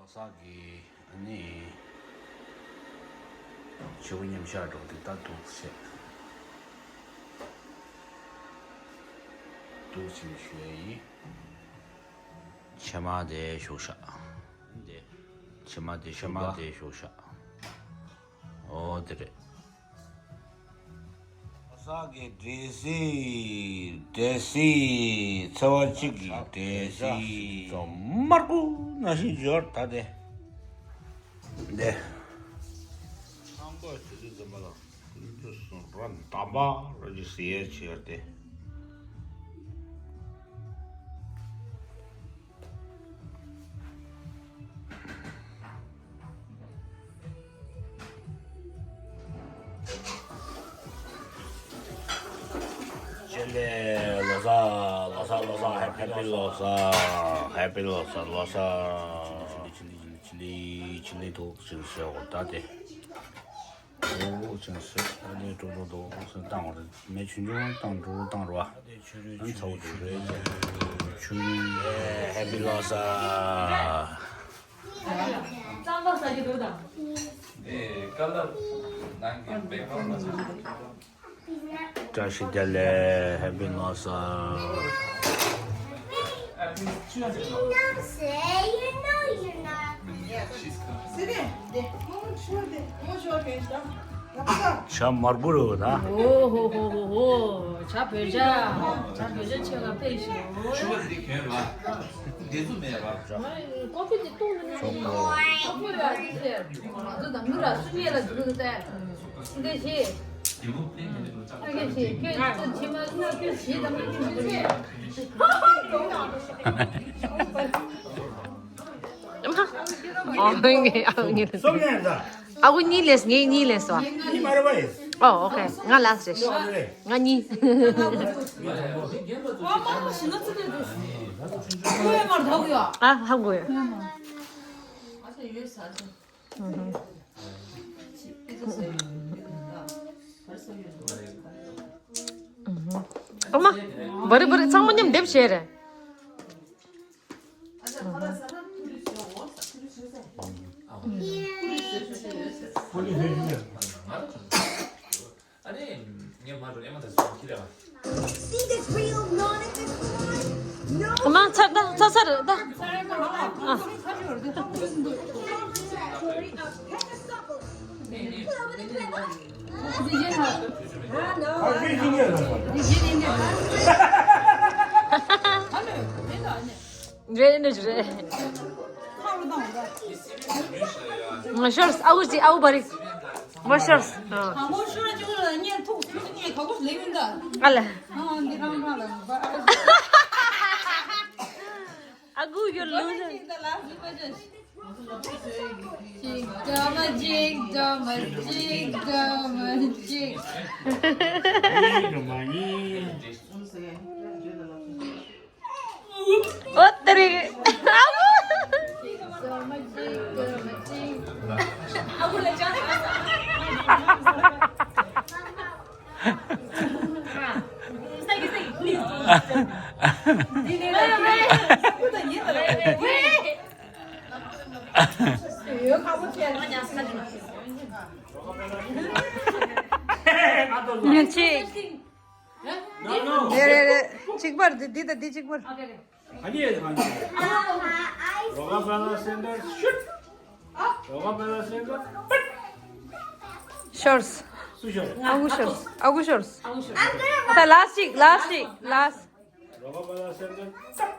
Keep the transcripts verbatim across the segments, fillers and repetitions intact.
ལོ་གསར་གྱི་ཨ་ནི་ཕྱི་པོ་མཉམ་བཞག་འགྲོ་དེ་ད་འདུག་བྱས། འདུག་ཅིང་ཞུ་ཡ་ཡིན། ཕྱེ་མར་དེ་བཞུགས་ཤག་དེ། ཕྱེ་མར་དེ་ཕྱེ་མར་དེ་བཞུགས་ཤག་འོ་དེ་རེད། ལོ་གསར་གྱི་འབྲས་སིལ། འབྲས་སིལ། ཚེས་པ་གཅིག་གི་འབྲས་སིལ། དམར་པོ་ནང་བཞིན་འབྱོར་ད་དེ། འདི། ནང་པ་དེ་ཚོ་འཛོམས་པ་ལ་ཀུན་ཏུ་སུ་ར་འདམ་པ་ར་ཅིག་ཟེར་ཡས་ཆེ་བ་དེ། ཆེད་ལས་ལོ་གསར། ལོ་གསར། ལོ་གསར། ཧེ་པི་ལོ་གསར། ཧེ་པི་ལོ་གསར། ལོ་གསར། ཆི་ལི་ཆི་ལི་ཆི་ལི་ཆི་ལི་འདུག་ཟེར་ཟེར་བ་ད་དེ། འོ་ཅན་སེ་ཨ་ནི་ཀྲུག་ཀྲུག་འདུག་ཟེར་བཏང་བ་རེད། མེ་ཆུང་ཆུང་བཏང་ཀྲུག་ཀྲུག་བཏང་རོ། ཨ་ནི་ཚ་བོ་འདུག་རེད། ཆུ་ཧེ་པི་ལོ་གསར། རྩམ་པ་ཟ་རྒྱུ་འདུག་དང་། ཨེ་ཀ་ལར་ནང་གི་བེག་གྷ་རོན་ཌི་ལ་ཆུ་ཆུང་། བཀྲ་ཤིས་བདེ་ལེགས། ཧེ་པི་ལོ་གསར། ཇ་དམར་པོ་རེད་ད། ཨོ་ཧོ་ཧོ་ཧོ་ཧོ། ཇ་བོད་ཇ། ཇ་བོད་ཇ་ཆེ་བ་ཕེབས་ཤོག་ཆུ་བ་འདི་གྱོན་ར། འདི་ཚོ་མེད་ར། ཀོ་ཕི་འདི་བཏུང་ནས། ཆོག་གོ། ཀོ་ཕི་ར་འདི་ཟེར། ང་ཚོ་དང་མི་ར་སུ་ཉེ་ལ་འཛུལ་ཏེ། འདི་ཞེས། ཨ་ཁྱོད་ཞེས་ཁྱོད་ཚོ་ཕྱི་མ་ལ་ཁྱོད་ཞེས་དང་མ་ཁྱོད་ཞེས། ཨ་ཁུ་གཉིས་ལས་ངས་གཉིས་ལས་སོ། ཨོ་ཨོ་ཁེ། ང་ལ་སེ་ང་གཉིས། ཨ་ཧ་གོ་ཡ། ཨ་མ། བ་རི་བ་རི་ཚང་མ་མཉམ་སྡེབ་བྱས་རེད། ཨ་མ་ཚར་ད་ཚར་ཚར་ད། ཨ། རེད་ནི་རེད། ང་ཤོར་ཨ་ཁུ་ཅི་ཨ་ཁུ་བ་རི། ང་ཤོར་ཨ། ཨ་ལ། ཨ་ཁུ་ཡོད་ལུང་། གཅིག་འདྲ་མ་གཅིག་འདྲ་མ་གཅིག་འདྲ་མ་གཅིག་ཨོ་ཏེ་རེ། ཉན་ཆེ། རེ་རེ་རེ། གཅིག་པར་འདི་འདི་དང་འདི་གཅིག་པར། Rockefeller Center, shoot! Rockefeller Center, shoot! Shorts. ཨ་ཁུ་shorts. ཨ་ཁུ་shorts. ད་last གཅིག last གཅིག last. Rockefeller Center, shoot!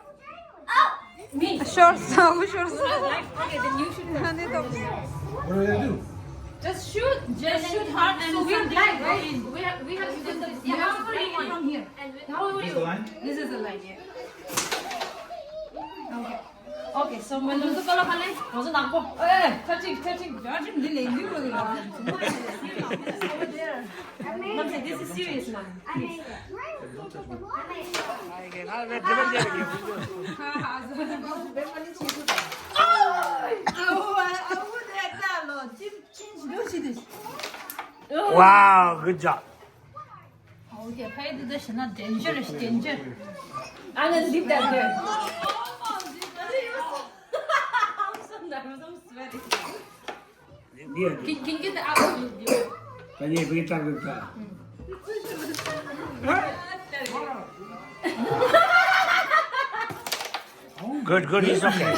Shorts. ཨ་ཁུ་shorts. Okay, then you shoot. ཨ་ནི་ད། What do I do? Just shoot. Just shoot hard and we'll blind, right? We have, we have to do this. Yeah, how are you from here? How are you? This is the line, yeah. Okay. Okay, so my nose is color color. Nose is color. Eh, touching, touching. Judging the lady. Over there. Mom said this is serious, mom. Please. Wow, good job. Okay, how you do this? Not danger, it's danger. I'm gonna leave that there. I'm so nervous. Can, can you get the apple? You, you. ད་ངས་བུ་སྐྲག་འདུག་ད། Good, good, it's okay.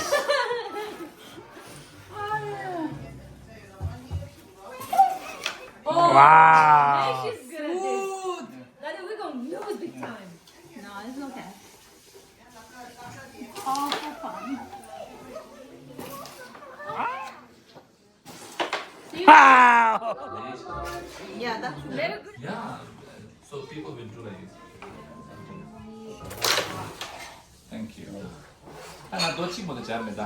Oh, wow. She's good at this. Smooth. Daddy, we're gonna lose big time. No, it's okay. All for fun. Wow! Yeah, that's very good. Yeah. So people will do like this. Thank you. ཨ་ན་རྡོ་གཅིག་མོ་དང་སྦྱར་མེད་ད།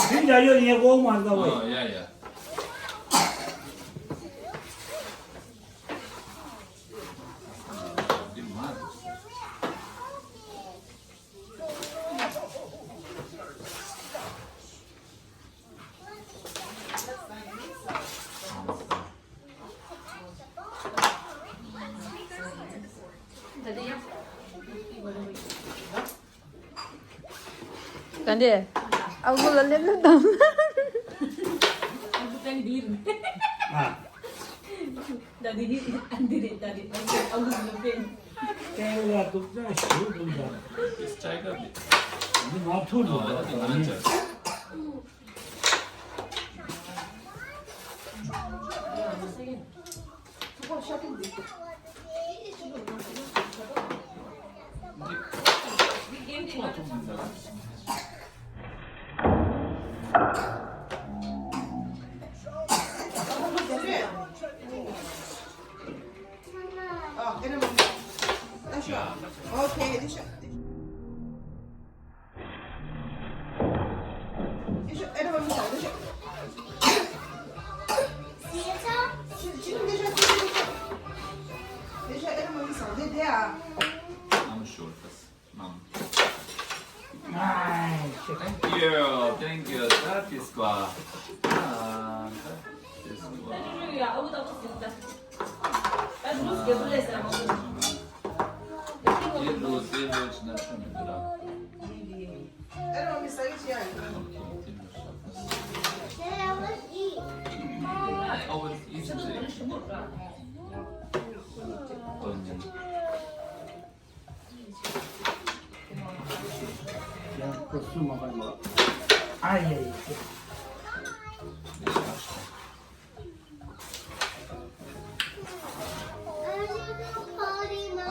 དེ་འདྲ་ཡོད་ངས་འོག་མ་འདའ་བས། ཨོ་ཡ་ཡ། འདི་མ། ག་འདྲས། ཨ་ཁུ་ལ་སླེབས་སླེབས་དང་། ཨ་ཁུ་ཏན་འདིར། ཨ། ད་འདི་ཨ་འདི་རེད་ད་འདི་ཨ་ཁུ་ཨ་ཁུ་ལ་ཕན། ཏན་ལ་དུག་ཙང་ཞུ་དུག་ཙང་། This tiger bit. འདི་ང་ཐུག་འདུག་ཨ་འདི་ང་ཅག Okay, this I'm sure that's mom. Thank you, thank you. That is good. Ah, that is good.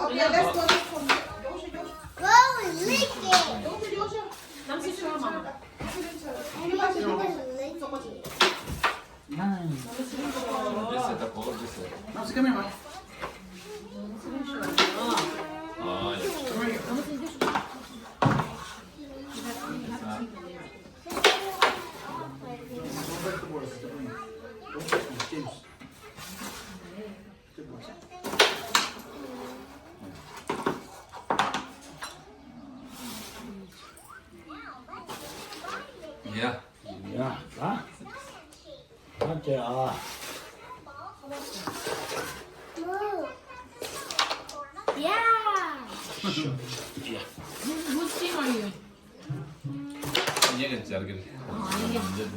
Okay, let's go, let's go. Yeah. Yeah. Huh? Okay, ah. Yeah. Whose, whose team are you? ངས་ཀྱང་སྦྱར་གི་རེད། ཨ་ཡ།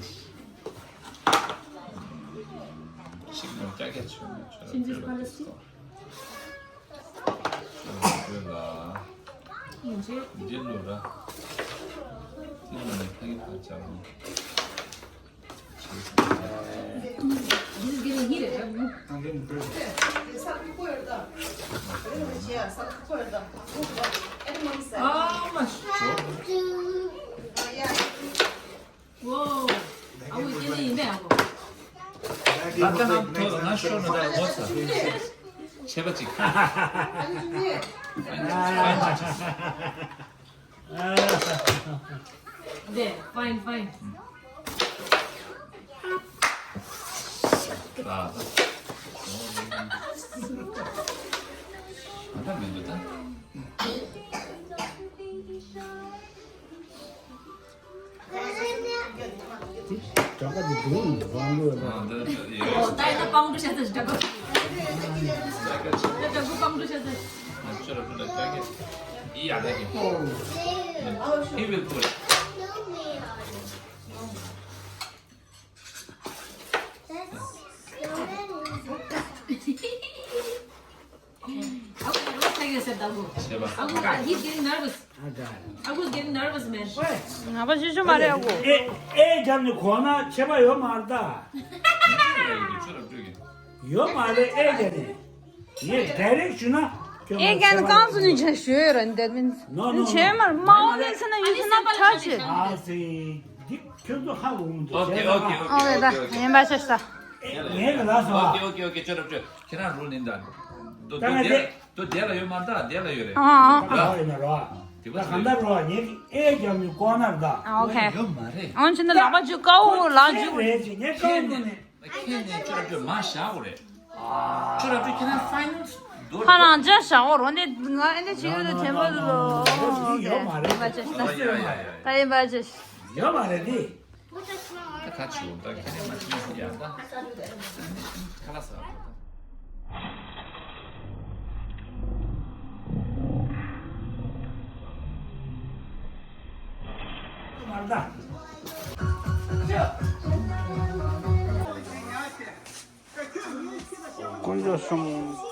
ཤིག་ནང་རྒྱ་སྐད་ཆོད་ནས་ཆོད་ལ་ཆོད་ལ་ཆོད་ལ། ཡིན་ཆེ། འདི་ལོ་ར། འདི་ལོ་ནས་ཕ་གི་ཕར་སྦྱར་ནས། There, fine, fine. Yeah, thank you. He will pull it. He's getting nervous. He's getting nervous, man. ང་པ་ཤི་ཤོ་མ་རེད་ཨ་ཁུ། ཨེ་ཨེ་རྒྱབ་ནས་གོ་ན་ཆད་པ་ཡོད་མ་རེད་ད། ཡོད་མ་རེད་ཨེ་རྒྱབ་ནས། ངས་ཌའི་རེག་ཞུ་ན་ཁྱོད་ཨེ་རྒྱབ་ནས་རྐང་བཙུགས་ནས་ཆ་ཞུ་ཡོད་ར་འདི་མིན། ནོ་ནོ་ཆེ་མར་མ་འོང་ནས་ཟེར་ན་ཡུལ་ཟེར་ན་ཐག་ཆོད། ཨ་ཙི། འདི་ཁྱོད་ཚོ་ཧ་གོ་མི་འདུག་ཨོ་ཁེ་ཨོ་ཁེ་ཨོ་ཨོ་ཁེ་ད་ཡིན་པ་ཤ་ཤ། ངས་ག་ལ་སོང་ཨ། ཨོ་ཁེ་ཨོ་ཁེ་ཁྱོད་རང་ཁྱོད་རང་རུ་ལིན་ད། དོ་དོ་ད་ང་དེ། དེ་དོ་དེ་ལ་ཡོད་མ་ད་དེ་ལ་ཡོད་རེད། ཨ་ཨ་ཨ། ད་ཡིན་ན་རོ། དེ་ད་གང་ལྟར་རོ་ངས་ཨེ་རྒྱབ་ནས་ལྐོག་ནར་ད། ཨ་ཨོ་ཁེ། ཡོད་མ་རེད། ཨོན་ཕྱིན་ན་ལག་པ་འཇུ་དཀའ་བོ་ལག་འཇུ། རེད་ཅེས་ངས་དཀའ་བོ་ནས། ཁྱེད་ནས་ཁྱོད་ར་ཁྱོད་མ་བཞག་གོ་རེད། ཁྱོད་ར་ཁྱོད་ཁྱེད་རང་ཕའི་ནལ་དོར། ཧ་ལང་ཅག་བཞག་གོ་རོ་ནས་ང་ཨེ་འདྲ་བྱེད་ཡོད་དོ་དྲན་པ་འདུག་ལོ། ཡོད་མ་རེད། ཡིན་པ་ཅེས་ད་ཡིན་པ་ཅེས། ཡོད་མ་རེད་དེ། ད་ཁ་ཆེའོ་ད་ཁྱེད་ནས་མ་ཤེས་ཡ་ད། ཁ་ལ་ཟ་ད། དཀོན་མཆོག་གསུམ།